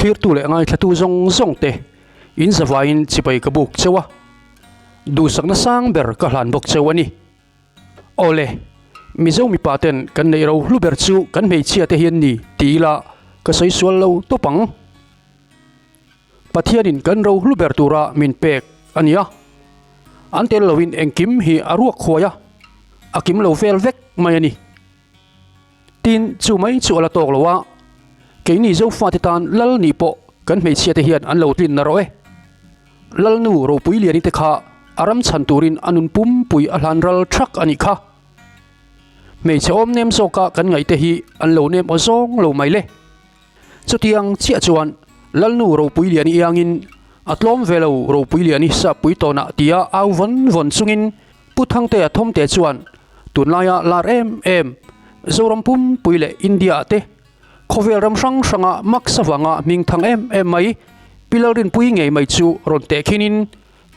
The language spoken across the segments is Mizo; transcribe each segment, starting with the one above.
Thlirtu leh ngaithlatu zawng zawng te in zavaiin chibai ka buk cheu a, duhsakna sang ber ka hlan bawk cheu a ni. Awle, Mizo mipa ten kan neih ro hlu ber chu kan hmeichhia te hi an ni ti ila ka sawi sual lo tawp ang. Pathianin kan ro hlu ber tura min pek a ni a, an tel loin engkim hi a ruak khuai a, a kim lo vel vek mai a ni. Tin, chu mai chu a la tawk lo a, keini Zofate tan lal nih pawh kan hmeichhia te hian an lo tlin na rawh e. Lalnu ropui liani te kha a ram chhan turin a nun pumpui a hlan ral thak a nih kha. Hmeichhe awm nem zawka kan ngaihte hi an lo nem aw zawng lo mai le. Chutiang chiah chuan Lalnu ropui liani iangin a tlawm ve lo ropui liani sappui tawnah tia au vawn vawn chungin Pu Thangtea Thawmte chuan tunlaia lar em em Zoram pumpui leh India ah te khawvel ram hrang hranga mak savanga hming thang em em mai Pi Lalrinpuii ngei mai chu rawn tehkhinin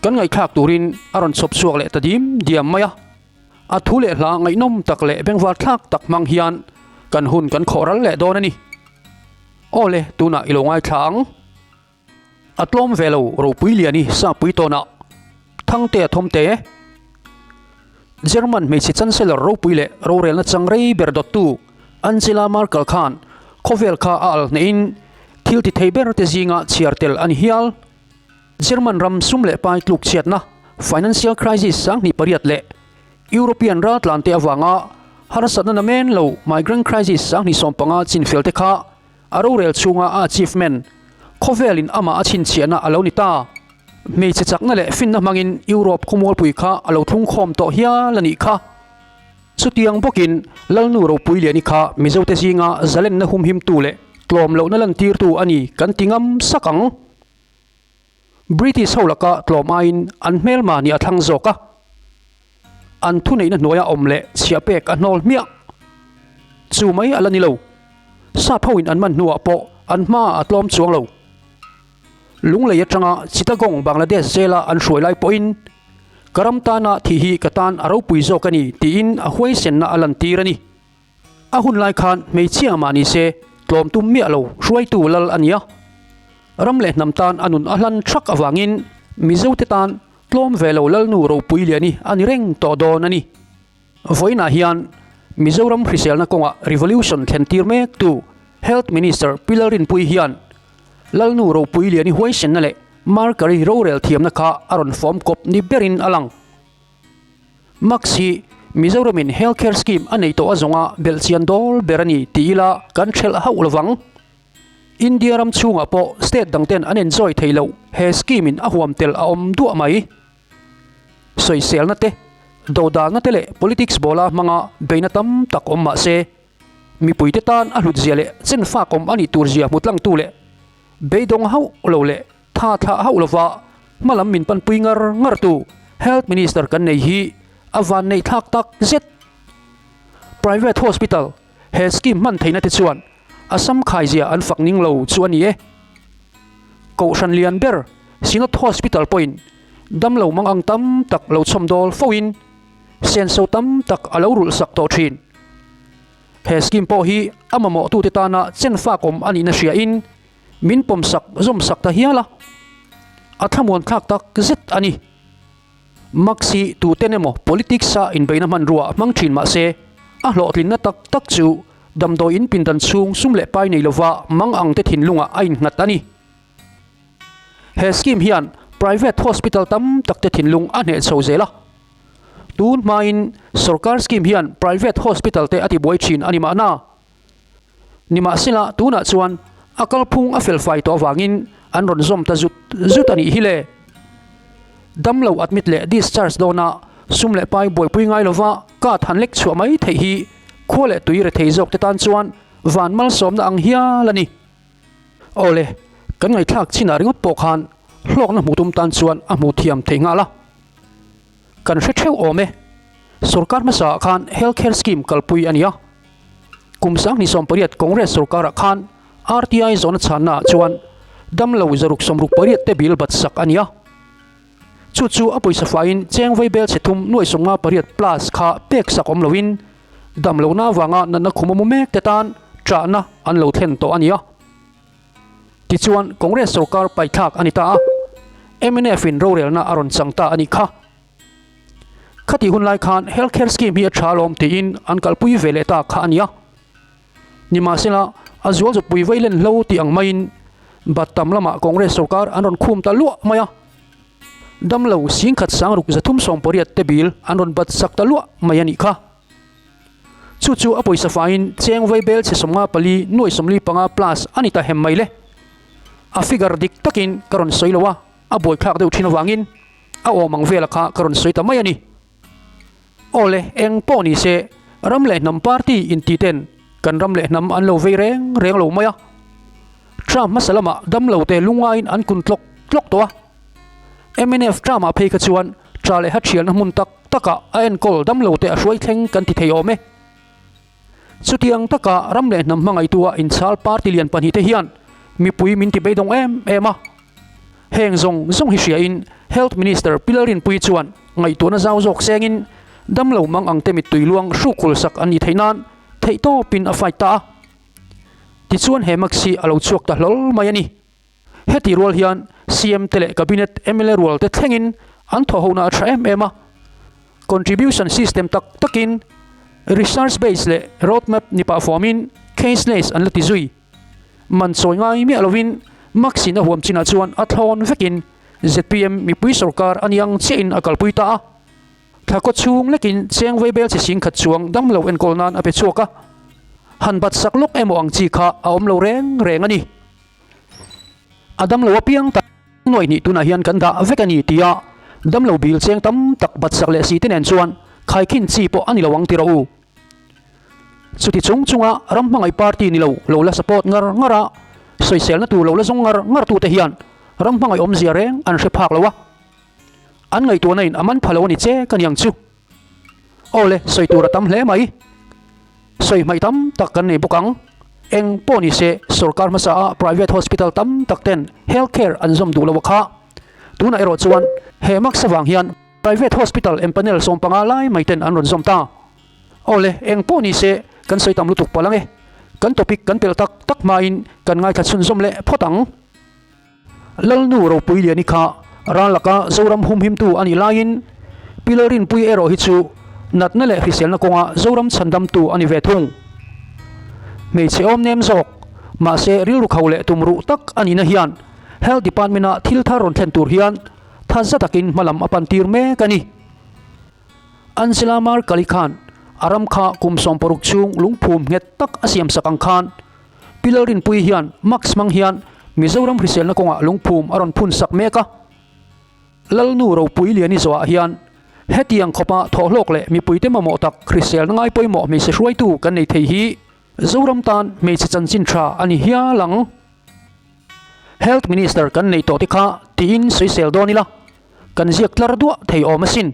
kan ngaihthlak turin a rawn chhawp chhuak leh ta dim diam mai a. A thu leh hla ngaihnawm tak leh bengvar thlak tak hmang hian kan hun kan khawh ral leh dawn a ni. Aw le, tunah i lo ngaithla ang. A tlawm ve lo ropui liani sapui tawnah Thangtea Thawmte, German hmeichhe Chancellor ropui leh rorelna chang rei ber dawttu Angela Merkel khan khawvel kha a al hnehin thil ti thei ber te zinga chhiar tel a ni hial. German ram sum leh pai tluk chhiatna, financial crisis, 2008 leh European raltlan te avanga harsatna namen lo migrant crisis 2015 chinfel te kha a rorel chhunga a achievement khawvelin amah a chhinchhiahna a lo ni ta. Hmeichhe chakna leh finna hmangin Europe khawmualpui kha a lo thlungkhawm tawh hial a nih kha. Chutiang bawkin Lalnu ropui liani kha Mizote zinga zalenna humhimtu leh tlawm lohna lantirtu a ni kan ti ngam sak ang. British ho laka tlawm aiin an hmelma nih a thlang zawk a, an thuneihna hnuaia awm leh chhiah pek a hnawl hmiah. Chu mai a la ni lo, sap hoin an man hnuah pawh an hmaah a tlawm chuang lo. Lunglei atanga Chittagong, Bangladesh zela an hruai lai pawhin, Ka ram tana thih hi ka tan a ropui zawk a ni tiin a huaisenna a lantir a ni. A hun lai khan hmeichhia mah ni se tlawm tum miah lo hruaitu lal a ni a. Ram leh hnam tan a nun a hlan thak avangin Mizote tan tlawm ve lo lalnu ropui liani a ni reng tawh dawn a ni. Vawiinah hian Mizoram hriselna kawngah revolution thlen tir mektu Health Minister Pi Lalrinpuii hian lalnu ropui liani huaisenna leh Markari rorel thiamna kha a rawn fawm kawp ni berin a lang. Max hi Mizoramin Health Care Scheme a nei tawh a zawnga belhchian dawl ber a ni ti ila kan ṭhelh hauh lovang. India ram chhungah pawh state dangten an enjoy thei loh he scheme in a huam tel a awm duah mai. Sawiselna te, dodalna te leh politics bawla hmanga beina tam tak awm mah se, mipuite tan a hlutzia leh chenfak awm a nih turzia hmu tlangtu leh beidawng hauh lo leh Tha thlah hauh lova hmalam min panpui ngar ngar tu Health Minister kan nei hi a van neih thlak tak zet. Private Hospital he scheme hman theihna te chuan Assam khaizia an fak ning lo chu a ni e. Kohhran lian ber Synod Hospital pawhin damlo mangang tam tak lo chhawmdawl foin senso tam tak a lo rulh sak tawh thin. He scheme pawh hi a mamawhtute tana chenfakawm a nihna hriain Min pawm sak zawm sak ta hial a, a thlamuan thlak tak zet a ni. Max hi tuten emaw politics a inbeihna hmanrua a hmang thin mah se, a hlawhtlinna tak tak chu damdawi in pindan chhung sum leh pai nei lova mang ang te thinlungah a innghat a ni. He scheme hian private hospital tam tak te thinlung a hneh chho zel a. Tun hmain sorkar scheme hian private hospital te a tibuai thin a ni mahna. Nimahsela, tunah chuan a kalphung a felfai tawh avangin an rawn zawm ta zut zut a nih hi le. Damlo admit leh discharge dawna sum leh pai buaipui ngai lova card han lek chhuah mai theih hi khua leh tui rethei zawk te tan chuan van malsawmna ang hial a ni. Awle, kan ngaihthlak chinah ringawt pawh khan hlawkna hmuh tum tan chuan a hmuh thiam theih nghal a. Kan hre theuh awm e. Sorkar hmasa ah khan Health Care Scheme kalpui a ni a. Kum 2018 Congress sorkar ah khan RTI zawhna chhanna ah chuan damlo 668 te bill bat sak a ni a. Chu chu a pawisa faiin cheng vaibel chhe thum nuai 58 plus kha pek sak awm loin damlohna avanga natna khum a mu mek te tan ṭahna an lo thlen tawh a ni a. Tichuan, Congress sorkar paithlak a ni ta a, MNF-in rorelna a rawn chang ta a nih kha. Khatih hun lai khan Health Care Scheme hi a tha alawm tiin an kalpui ve leh ta kha a nia. Nimahsela, a zual zupui vei len hlo tih ang maiin bat tam lamah Congress sorkar an rawn khum ta luah mai a. Damlo singkhat sangruk 380 te bil an rawn bat sak ta luah mai a nih kha. Chu chu a pawisa faiin cheng vei bel chhe 54 nuai 45 plus a ni ta hem mai le. A figure dik takin ka rawn sawi lo a, a buaithlak deuh thin avangin a awm ang vela kha ka rawn sawi ta mai a ni. Aw le, eng pawh ni se, ram leh hnam party inti ten kan ram leh hnam an lo vei reng reng lo mai a. Term hmasa lamah damlo te lungaiin an kun tlawk tlawk tawh a. Mnf term ah phei kha chuan tha leh hathialna hmun tak takah a enkawl damlo te a hruai thleng kan ti thei awm e. Chutiang taka ram leh hnam hmangaihtua inchhal party lian pahnihte hian mipui min ti beidawng em em a. Heng zawng zawng hi hriain Health Minister Pi Lalrinpuii chuan ngaihtuahna zau zawk sengin damlo mang ang te mittui luang hruk sak an nih theih nan theihtawpin a fight ta a. Tichuan he mask hi a lo chhuak ta hlawl mai a ni. Heti rual hian CM te leh Cabinet mla rual te thlengin an thawhhohna a tha em em a. Contribution system tak takin research base leh road map ni pah fuamin cashless an la ti zui. Man chawi ngai miah lovin mask in a huam chinah chuan a thlawn vekin zpm mipui sorkar a niang chiahin a kalpui ta a. Thla kaw chhung lekin cheng vaibel chi singkhat chuang damlo enkawl nan a pe chhuak a. Han bat sak lawk emaw ang chi kha a awm lo reng reng a ni. A damlo apiang tak nuaih hnih tunah hian kan dah vek a ni tia damlo bil cheng tam tak bat sak leh si te nen chuan khaikhin chi pawh a ni lo ang ti rawh u. Chuti chung chunga ram hmangaih party ni lo lo la support ngar ngar a, sawiselna tur lo la zawng ngar ngar tute hian ram hmangaih awmzia reng an hre phak lo a, an ngaihtuahna in a man pha lo a ni che ka niang chu. Aw le, sawi tur a tam hle mai. Sawi hmaih tam tak kan nei bawk ang. Eng pawh ni se, sorkar hmasa a private hospital tam tak ten health care an zawm duh lo a kha. Tunah erawh chuan he mask avang hian private hospital empanel 15 lai mai ten an rawn zawm ta. Aw le, eng pawh ni se, kan sawi tam lutuk palh ang e. Kan topic kan pelh tak tak hmain kan ngaithla chhunzawm leh phawt ang. Lalnu ropui Liani kha ral laka Zoram humhimtu a nih laiin Pi Lalrinpuii erawh hi chu natna leh hriselna kawnga Zoram chhandamtu a ni ve thung. Hmeichhe awm nem zawk, mahse rilru kho leh tum ruh tak a nihna hian Health Department-a thil thar rawn thlen tur hian tha za takin hmalam a pan tir mek a ni. Angela Merkel-i khan a ram kha kum 60 chhung lungphum nghet tak a siamsak ang khan Pi Lalrinpuii hian mask hmang hian Mizoram hriselna kawngah lungphum a rawn phun sak mek a. Lalnu ropui Liani zawhah hian hetiang khawpa thawhhlawk leh mipuite mamawh tak hriselna ngai pawimawh hmeichhe hruaitu kan nei thei hi Zoram tan hmeichhe chanchin tha a ni hial ang. Health Minister kan nei tawh te kha tiin sawisel dawn ila kan ziak tlar duah thei awm asin.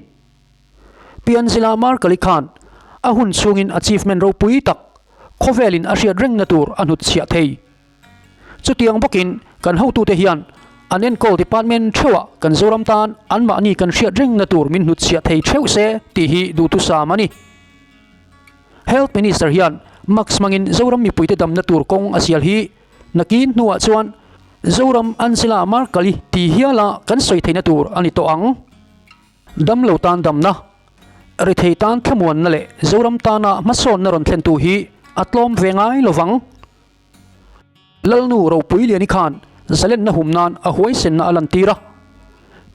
Pi Angela Merkel-i khan a hun chhungin achievement ropui tak khawvelin a hriat rengna tur a hnutchhiah thei. Chutiang bawkin kan hotute hian an enkawl department theuhah kan Zoram tan anmahni kan hriat rengna tur min hnutchhiah thei theuh se tih hi duhthusam a ni. Health Minister hian mask hmangin Zoram mipuite damna tur kawng a sial hi nakin hnuah chuan Zoram Angela Merkel-i ti hiala kan sawi theihna tur a ni tawh ang. Damlo tan damna, rethei tan thlamuanna leh Zoram tana hmasawnna rawn thlentu hi a tlawm ve ngai lo vang. Lalnu ropui Liani khan zalenna hum nan a huaisenna a lantir a.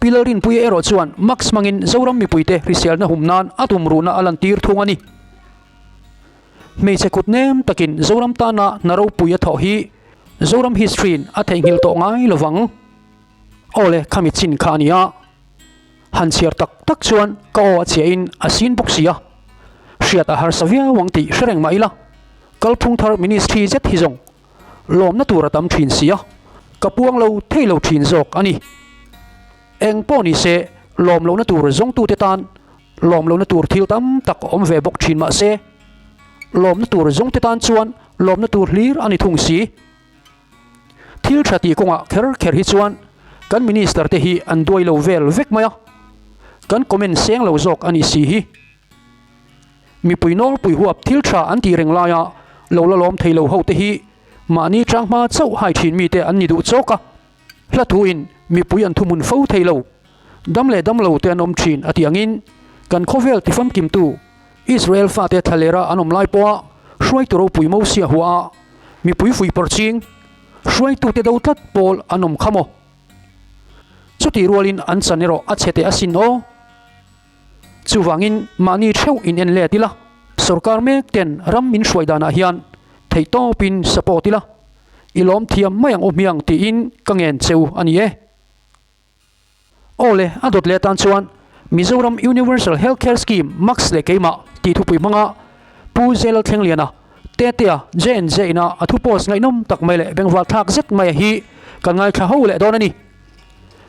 Pi Lalrinpuii erawh chuan mask hmangin Zoram mipuite hriselna hum nan a tumruhna a lantir thung a ni. Hmeichhe kut nem takin Zoram tana hna ropui a thawh hi Zoram history-in a theihnghilh tawh ngai lo vang. Aw le, khami chin kha a ni a. Han chhiar tak tak chuan ka aw a chhiahin a sin bawk si a, hriat a harsa viau ang tih hre reng mah ila, kalphung thar ministry zet hi zawng lawmna tur a tam thin si a, ka puang lo thei lo thin zawk a ni. Eng pawh ni se, lawm lohna tur zawngtute tan lawm lohna tur thil tam tak awm ve bawk thin mah se, lawmna tur zawngte tan chuan lawmna tur hlir a ni thung si. Thil tha tih kawngah kher kher hi chuan kan minister te hi an duai lo vel vek mai a, kan comment seng lo zawk a nih si hi. Mipui nawlpui huap thil tha an tih reng laia lo la lawm thei lo ho te hi Mahni ṭanghma chauh hai ṭhin mite an ni duh chawk a. Hla thuin mipui an thuhmun fo thei lo. Dam leh dam lo te an awm ṭhin a tih angin kan khawvel tifamkimtu Israel fate thlalera an awm lai pawha hruaitu ropui Mosia huaha mipui fuihpawrh ching hruaitute do tlat pawl an awm kha maw? Chutih rualin an chan erawh a chhe teh asin aw. Chuvangin mahni theuh in en let ila, sorkar mek ten ram min hruai danah hian theihtawpin support ila, i lawm thiam mai ang u hmiang tiin ka ngen cheu a ni e. Aw le, a dawt leh atan chuan Mizoram Universal Health Care Scheme, MACS leh keimah tih thupui hmanga Pu Zelal Thlengliana, Tetea, JNJ ina a thu post ngaihnawm tak mai leh bengvar thlak zet maia hi kan ngaithla ho leh dawn a ni.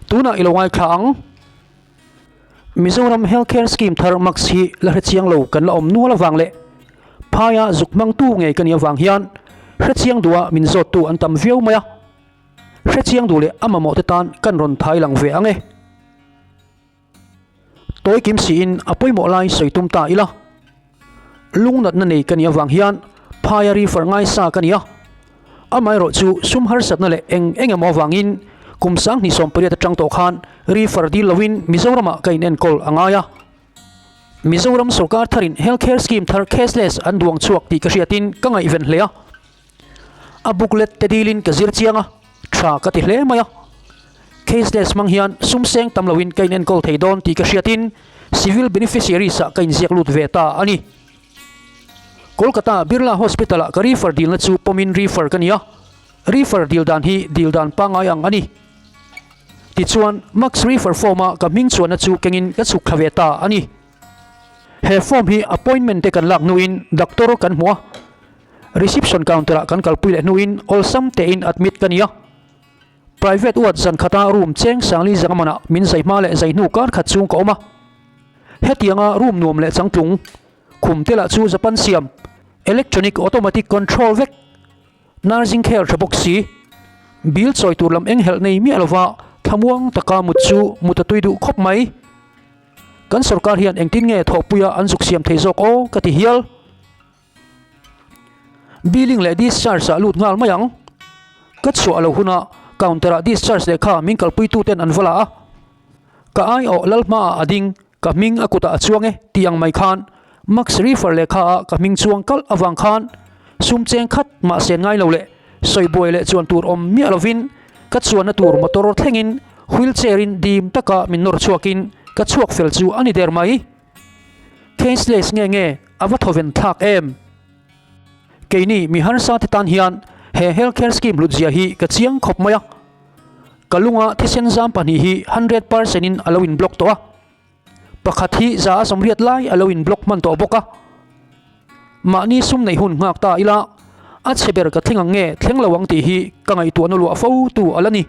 Tunah i lo ngaithla ang. Mizoram Health Care Scheme thar MACS hi la hrechiang lo kan la awm nual avang leh phaia zuk hmangtu ngei ka nih avang hian hrechiang duha min zawttu an tam viau mai a. Hrechiang duh leh a mamawh te tan kan rawn thai lang ve ang e. Tawi kim siin a pawimawh lai sawi tum ta ila. Lungnatna nei ka nih avang hian phaia refer ngaisa ka ni a. Amaherawh chu sum harsatna leh eng eng emaw avangin kum 2018 atang tawh khan refer dil loin Mizoramah ka inenkawl a ngai a. Mizoram sorkar tharin Health Care Scheme thar cashless an duang chhuak tih ka hriatin ka ngaihven hle a. A booklet te dilin ka zir chiang a, tha ka ti hle mai a. Cashless hmang hian sum seng tam loin ka inenkawl thei dawn tih ka hriatin civil beneficiaries ah ka inziak lut ve ta a ni. Kolkata Birla Hospital ah ka refer dilna chu pawmin refer ka ni a, refer dil dan hi dil dan pangngai ang a ni. Tichuan, Max refer form a ka hming chuanna chu kengin ka chhuk thla ve ta a ni. He form hi appointment te kan lak hnuin doctor kan hmu a, reception counter ah kan kalpui leh hnuin awlsam tein admit ka ni a. Private ward zan khata room cheng Sangli Zangamanah min zai hma leh zai hnu kar khat chung ka awm a. Hetianga room nuam leh changtlung, khum te lah chu Japan siam, electronic automatic control vek, nursing care tha bawk si, bill chawi tur lam enghelh nei miah lova thlamuang taka mut chu mut a tui duh khawp mai. Kan sorkar hian engtin nge thawhpuia an zuk siam thei zawk aw ka ti hial. Billing leh discharge ah lut nghal mai ang. Ka chhuah lo hunah counter ah discharge lehkha min kalpui tu ten an va la a. Ka aiawh lal hmaah a ding, ka hming a kutah a chuang e tih ang mai khan Max refer lehkha ah ka hming chuang kalh avang khan sum cheng khat mah sen ngai lo leh sawi buai leh chuan tur awm miah lovin ka chuanna tur motor thlengin wheelchair in dim taka min nawr chhuakin ka chhuak fel chu a ni der mai. Cashless nge nge a va thawven thlak em? Keini mi harsa te tan hian he health care scheme hlut zia hi ka chiang khawp mai a. Ka lunga thisen zam pahnih hi 100% in a lo in block tawh a. Pakhat hi za a sawmriat lai a lo in block hman tawh bawk a. Mahni sum neih hun nghak ta ila a chhe ber ka thleng ang nge thleng lo ang tih hi ka ngaihtuahna luah fo tu a la ni.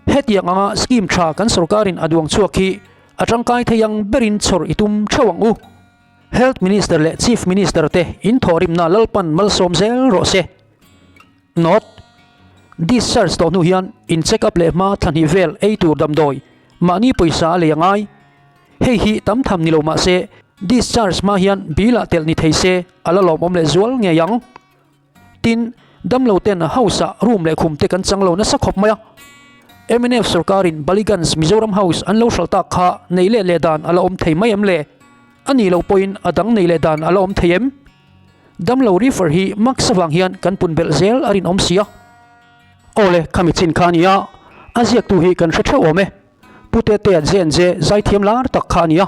Hetiang anga scheme tha kan sorkarin a duang chhuak hi A tangkai thei ang berin chhawr i tum theuh ang u. Health Minister leh Chief Minister te in thawhrimna Lalpan malsawm zel rawh se. Note, Discharge tawh hnu hian in check up leh hma thla hnih vel ei tur damdawi mahni pawisa a lei a ngai. Hei hi tam tham ni lo mah se discharge hma hian bill ah telh ni thei se a la lawmawm leh zual ngei ang. Tin, damlo ten house ah room leh khum te kan chang lo nasa khawp mai a. Mnf sorkarin Ballygunge Mizoram House an lo hralh tak kha neih leh leh dan a la awm thei mai em le? A nih loh pawhin a dang neih leh dan a la awm thei em? Damlo refer hi max avang hian kan pun belh zel a rinawm si a. Aw le, khami chin kha a ni a, a ziaktu hi kan hre theuh awm e. Pu Tetea JNJ zaithiam lar tak kha a ni a.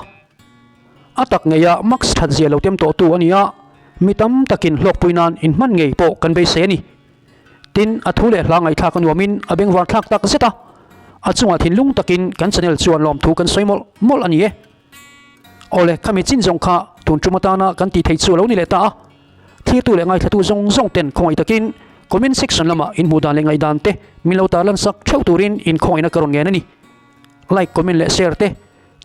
A tak ngeia max that zia lo tem tawhtu a ni a, mi tam takin hlawkpui nan inhman ngei pawh kan beisei a ni. Tin, a thu leh hla ngaihthlak a nuamin a bengvar thlak tak zet a, a chungah thinlung takin kan channel chuan lawmthu kan sawi mawlh mawlh a ni e. Awle, khami chin zawng kha tun tum atana kan tih theih chu a lo ni leh ta a, thlirtu leh ngaithlatu zawng zawng ten khawngaih takin comment section lamah inhmuh dan leh ngaihdan te min lo tarlan sak theuh turin inkhawngaihna ka rawn ngen a ni. Like, comment leh share te.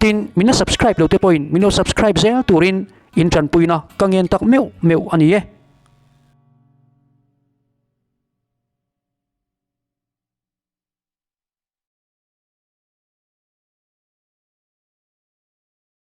Tin, min la subscribe lo te pawhin min lo subscribe zel turin in tanpuina ka ngen tak meuh meuh a ni e.